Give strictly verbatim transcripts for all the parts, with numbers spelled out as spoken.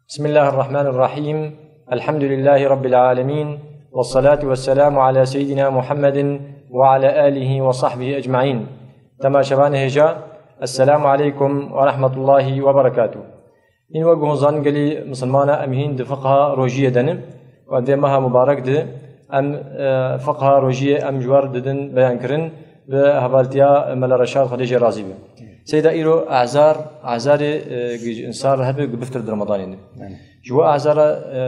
بسم الله الرحمن الرحيم. الحمد لله رب العالمين. والصلاة والسلام على سيدنا محمد وعلى آله وصحبه أجمعين. Temaşevanê hêja, Esselamu aleykum ve rahmetullahi ve berekatuh. Hîn wek hûn zanin gelî misilmana em hîn di fiqha rojiyê de ne. Û di meha mubarek de em, e, fiqha rojiyê em ji we re didin beyan kirin. Bi hevaltiya Mela Reşad, Xwedê jê razî be. Seyda, îro azar, azarê, e, gi ji însan re hebe, gi biftir di Ramadanê ne. Belê. Ji we azara, e,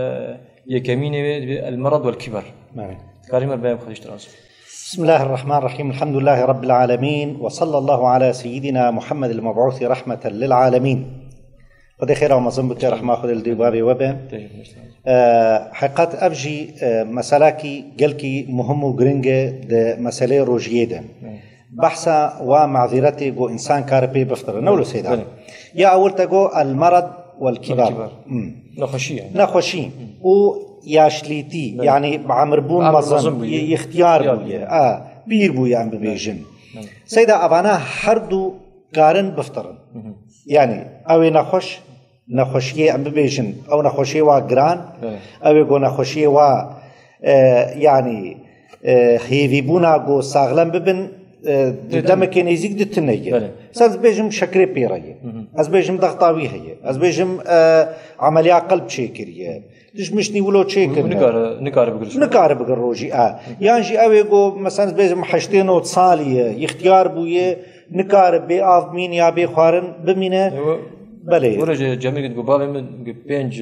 yekemînê wê dibe el merad wel kibar. Belê. Karî me beyem Xwedê ji te razî be. بسم الله الرحمن الرحيم. الحمد لله رب العالمين. وصلى الله على سيدنا محمد المبعوث رحمة للعالمين. Xwedê xêra mezin bike, rehma Xwedê li dê û bavê we be. Teşekkür ederim. E, heqet ev jî, e, meselekî gelkî muhim û giring e di meseleyê rojiyê de. Evet. Behsa wa mazîretê ku însan kare pê biftirin. Ne wilo Seyda? Evet. Ya ewil te got el merad wel kibar. Wel kibar. Hmm. Nexweşî yani. Nexweşî. Hmm. Û yaşlîtî, Evet. yani bi emirbûn Emir mezin, mezin bûye. y-, ixtiyar Ixtiyar bûye. bûye. A, pîr bûye em bibêjin. Evet. Seyda, evana her du karin biftirin. Hı hı. Yani ew ê nexweş, nexweşiyê em bibêjin, ew nexweşiyê wa giran, Evet. ew ê ku nexweşiyê wa, e, yani, e, hêvîbûna ku saxlem bibin, e, di Tê demekê nêzîk di tune ye. Belê. Sen ez bêjim şekerê pê re ye. Hı hı. Ez bêjim dexta wî heye. Ez bêjim, e, emeliya qelb çêkiriye. Tişt miştî wilo çêkirine. Nikare, nikare bigire. Nikare bigire rojî, e. Yan jî ew ê ku, mesela, ez bêjim heştê nod salî ye, îxtiyar bûye, nikare bê av bimîne ya bê xwarin bimîne. Ew, Belê. were ji cemê ku bavê min pênc,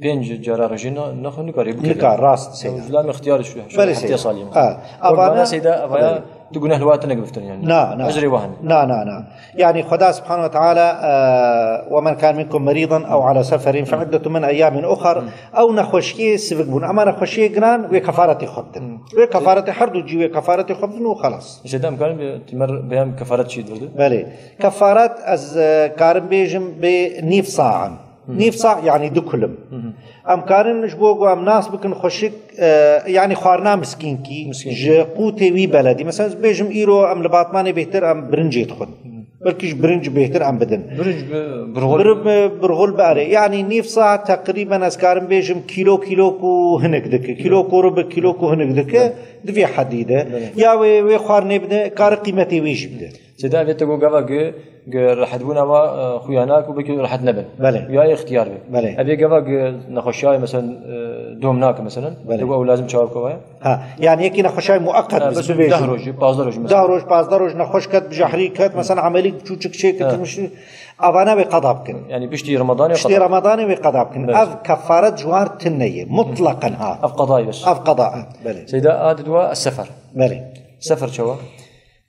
pênc cara rejî ne, nexwe nikare bikire. Nikar, rast, Seyda. Zilam îxtiyar şu, şu Belê, heftê Seyda. salî ye. Ha, Wek avana bana Seyda, avaya Belê. Tu guneh li we tine giftin yani. Na, na. Ecrê we hene. Na, na, na. Yani Xweda Subhanahu ve Teala, e, "Ve men kan minkum meridan ew ala seferin fe iddetun min eyyamin ukhar." Ew nexweşiyê sivik bûn. Ama nexweşiyê giran wê kefaretê xwe bidin. Wê kefaretê, her du cî wê kefaretê xwe bidin û xelas. Îşte dem karin bi timer beyam kefaret çi durdu? Belê. Kefaret ez, e, karim bêjim bê nîv sa'an. Nîv sa, yani du kulim. Em karin ji bo ku em nas bikin xweşik, e, yani xwarina miskînkî, Miskînkî. ji qûtê wî beledî. Mesela, ez bêjim îro em li Batmanê bêhtir em birincê dixwin. Belkî ji birinc bêhtir em bidin. Birinc bi, birxul. Bir, bi, birxul bere. Yani nîv sa teqrîben ez karim bêjim kîlo, kîlo ku hinek dike. Kîlo ku rû bi kîlo ku hinek dike. Di vê hedî de. Belê. Ya wê, wê xwarinê bide, kare qîmetê wê jî bide. Seyda, vê te got gava gi, gi rehetbûna wa, e, xuya nake û belkî rehet nebin. Belê. Ya ixtiyar be. Belê. Ev ê gava gi nexweşiya, mesela, e, dom nake, mesela. Belê. Te got ew lazim çawa bike waya? Ha, yani yekî nexweşiya mueqqet Ha, biz bes bibêjin. deh roj, pazdeh roj, mesela. Deh roj, pazdeh roj nexweş ket, bi jehrî ket, mesela, emelî çûçik çê Ha. ketirmiş. Avana wê qada bikin. Yani piştî Ramadanê Piştî qada. Ramadanê wê qada bikin. Belê. Ev kefaret ji wan tune ye. Mutlaqen ha. Ev qadayê bes. Ev qada, belê. Seyda, a di dua sefer. Belê. Sefer çawa?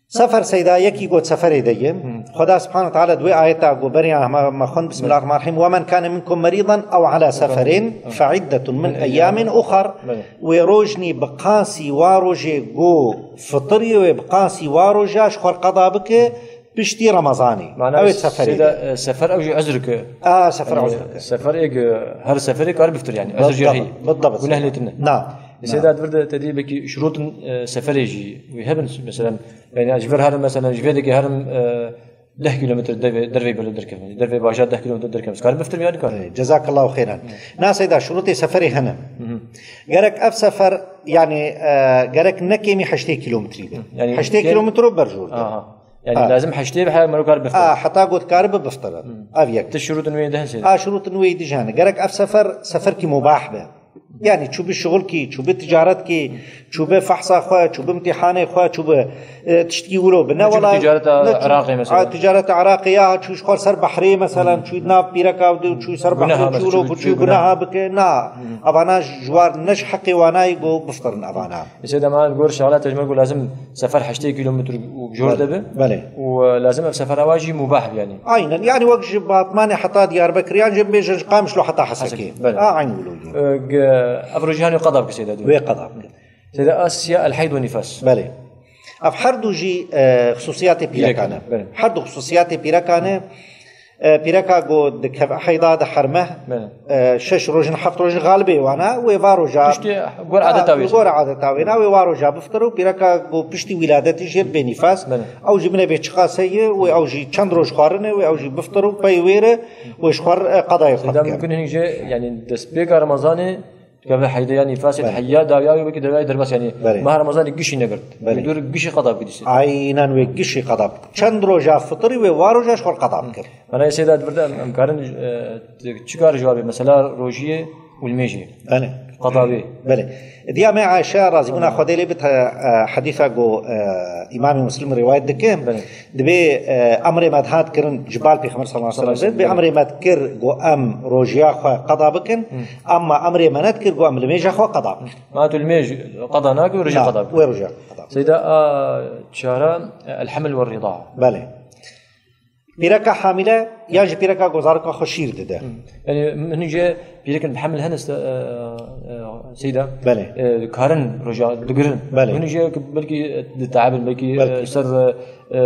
Sefer Seyda yekî got seferê de ye. Hı. Xweda Subhanahu Teala di wê ayeta ku beriya me, me xwend, Bismillahirrahmanirrahim. "Ve men kane minkum meridan ew ala seferin fe iddetun min eyyamin ukhar." Belê. Wê rojnî bi qasî wa rojê ku fitiriye wê bi qasî wa roja ji xwe qada bike piştî Remezanê. Mana Ew ê seferê Seyda, de. e, sefer ew jî uzr ke. A, sefer Yani uzr ke. sefer ê ge, her seferê kar biftir yani. Uzr jî Bidabit, heye. bidabit. Guneh lê tine. Na. E, Seyda, di vir de te dî belkî şurûtên, e, seferê jî wê hebin, mesela, yani ji vir herim, mesela, ji vê dikê herim, e, deh kilometre dervê, dervê belê derkevim. Dervê bajar deh kilometre derkevim. Kar biftir yani kar. E, cezakallahu xeyran. Na Seyda, şurûtê seferê hene. Gerek ev sefer, yani, e, gerek ne kêmî heştê kilometrî be. Yani Heştê kêm- kilometre berjûr be. Aha. Yani Ha. lazim heştê be, her mero kar biftir. A, heta got kar bi biftirin. Ev yek. Ti şurûtên wê de hene Seyda. A, şurûtên wê dî jî hene. Gerek ev sefer, seferkî mubah be. Yani çû bi şixulkî, çû bi ticaretkî, çû bi fehsa xwe, çû bi imtîhanê xwe, çû bi, e, tiştkî wilo bi. Ne Çû bi wela, ticareta ne çû, Iraqê mesela. a, ticareta Iraqê ya, çû ji xwe ser behrê mesela, çû nav pîreka de, çû ser Guneha behrê, çû mesela, wilo, çû çû çû guneha. guneha bike. Na, evana ji war ne ji heqê wanayî got biftirin evana. Îşte dema gor şala tecmel got lazim sefer heştê kilometre û jor de be. Belê. Û, e, lazim ev sefer ewa jî mubah be yani. Aynen. Yani wek ji Batmanê heta Diyarbekir, yan jî bêjin ji Qamişlo heta Hesekê. Hesekê, belê. A, aynı wilo ye. E, ge-, ev rojî hanî qada bike Seyda diyor. Wê qada bike. Seyda, a siya el heyd ve nifas. Belê. Ev her du jî, e, xsusiyatê pîrekane. Pîrekane, belê. Her du xsusiyatê pîrekane. E, pîreka ku dikeve heyda diherme, Belê. e, şeş rojin, heft rojin xalibê wana, wê va roja Piştî gor Ha, adeta wê. gor adeta wê na, wê va roja biftir û pîreka ku piştî wîladetî jê bê nîfas, Belê. ew jî bine bê çiqas heye, wê ew jî çend roj xwarine, wê ew jî biftir û pey wê re, wê ji xwar, e, qedayê xwe Seyda bikeve. mumkin hênî jê, yanî destpêka Remezanê, dikeve heyda ya nîfasê, Belê. heyda dawiya wê wekî dawiya derbas, yanî Belê. meha Remezanê gişî negirt. Belê. Wê dûr gişî qeda bikî dîsê. Aynen wê gişî qeda bikî. Çend roja fitirî wê va roja ji xwe qeda bikir. Mana Seyda di vir de em, em karin, e, çi kar ji wabê? Mesela rojiyê û limêjê. Belê. Qeda bê. Belê. Diya me Ayşe razîbûna Xwedê lê bit, e, e, hedîsa ku, e, Îmamê Muslim rîwayet dike. Belê. Dibê, e, emrê me dihat kirin ji bal Pêxember sallallahu aleyhi ve sellem. Sallallahu aleyhi ve sellem. Dibê emrê me dikir ku em rojiya xwe qeda bikin. Hı. Ama emrê me nedikir ku em limêja xwe qeda bikin. Ma tu limêj qeda nake, rojiya Na, qeda bike. wê rojiya qeda bikin. Seyda a çara, e, el-haml ve rida. Belê. Pîreka hamîle yan jî pîreka ku zaroka xwe şîr dide. Yanî min jê pîrekin bi hemil hene, e, e, Seyda. Belê. E, karin roja digirin. Belê. Min jê ki belkî diteabin, belkî, e, Belkî. ser, e,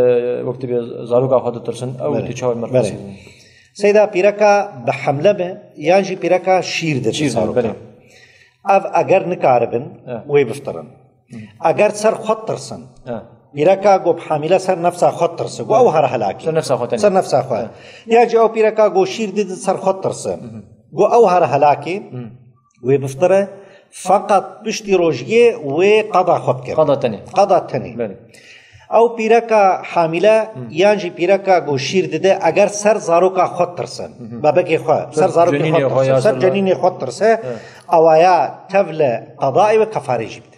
wekti bê zaroka xwe ditirsin, ew Belê. tu çawa Belê. merxasî. Seyda pîreka bi hemle be yan jî pîreka şîr dide Şîr dide, zaroka. belê. Ev eger nikaribin, Evet. wê biftirin. Eger ser xwe tirsin, Ha. pîreka ku bi hamîle ser nefsa xwe tirse, ku ew her helakî. Ser nefsa xwe tenê. Ser nefsa xwe. Ha. Ya jî ew pîreka ku şîr dide ser xwe tirse, ku ew her helakî, wê biftire, feqet piştî rojiyê wê qada xwe bike. Qada tenê. Qada tenê. Belê. Ew pîreka hamîle yan jî pîreka ku şîr dide, eger ser zaroka xwe tirse, bebekê xwe, ser Ser zarokê cenînê xwe xwe tirse, ya ser ser cenînê xwe tirse, awaya tevle qadayê ve kefarê jî bide.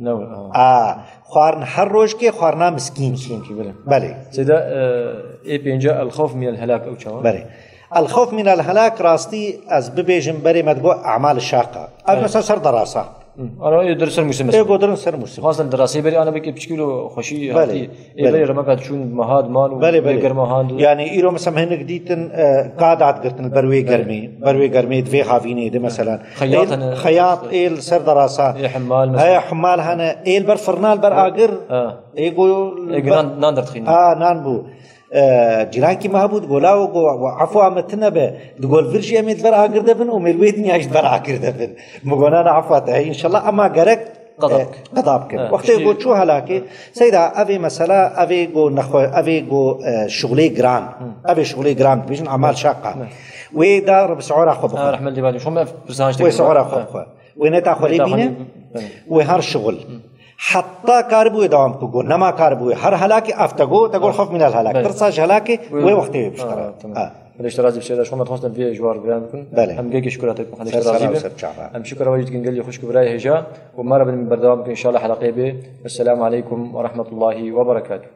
Ne, aha. A, xwarin her rojkê xwarina miskîn. Miskînkî, belê. Belê. Seyda, e, ê pênca el-xewf min el-helak ew çawa? Belê. El-xewf min el-helak rastî ez bibêjim berê me digot emal şaqa. Ev Belê. mesela ser derasa. Hı. Ana ê dir ser mûsim Ê mesela. gotirin ser mûsim. Xwestin derasê berî ana belkî piçkî lo xweşî Belê. hatî. Ê Belê. belê remeka çûn meha diman û Belê, belê. germa han. Yani îro mesela hinek dîtin, e, ka dadgirtin ber wê Belê. germê. Ber wê germê di vê havînê de mesela. Xeyat Êl, hene. xeyat, êl ser derasa. Ê himmal mesela. Heye himmal hene. Êl ber firnal ber agir. Ha. Ê go Ê nan, nan derdixînin. Ha, nan bû. E, cîrankî me hebû, digo lawo go, wa efwa me tine be. Digo vir jî em ê di ber agir de bin û mêl wê dinya jî di ber agir de bin. Min go na na efwa te heye, înşallah, ema gerek Qeda e, bike. qeda bike. Evet, Wextê işte go çû helakê, Seyda, evê mesela, evê go nexwe, evê go, e, şuxulê giran. Evê şuxulê giran, dibêjin emal şaqa. Evet. Wê da rib siora xwe Ha, bixwe. rahmet li valî. Şoma pirsan işte Wê siora xwe bixwe. Wê neta xwe lê Neta xwe bîne, lê bîne. wê her şuxul. Heta karibû wê dewam ku go. Nema karibû wê her helakê ev te go, te go xef mînel helak. Evet. Tirsa ji helakê, Wê wê wextê wê biştara. Ha, tamam. Ha. Xwedê ji te razî be Seyda, ji xwe me dixwestin vê ji war beyan bikin. Belê. Em gelekî şukura te bikin, Xwedê ji Ser te razî selamet, be. ser çava. Em şukura we jî dikin gelî xwişk û birayê hêja û me re bin berdewam bikin, înşallah heleqeyê bê. Esselamu aleykum ve rahmetullahi ve berekatuh.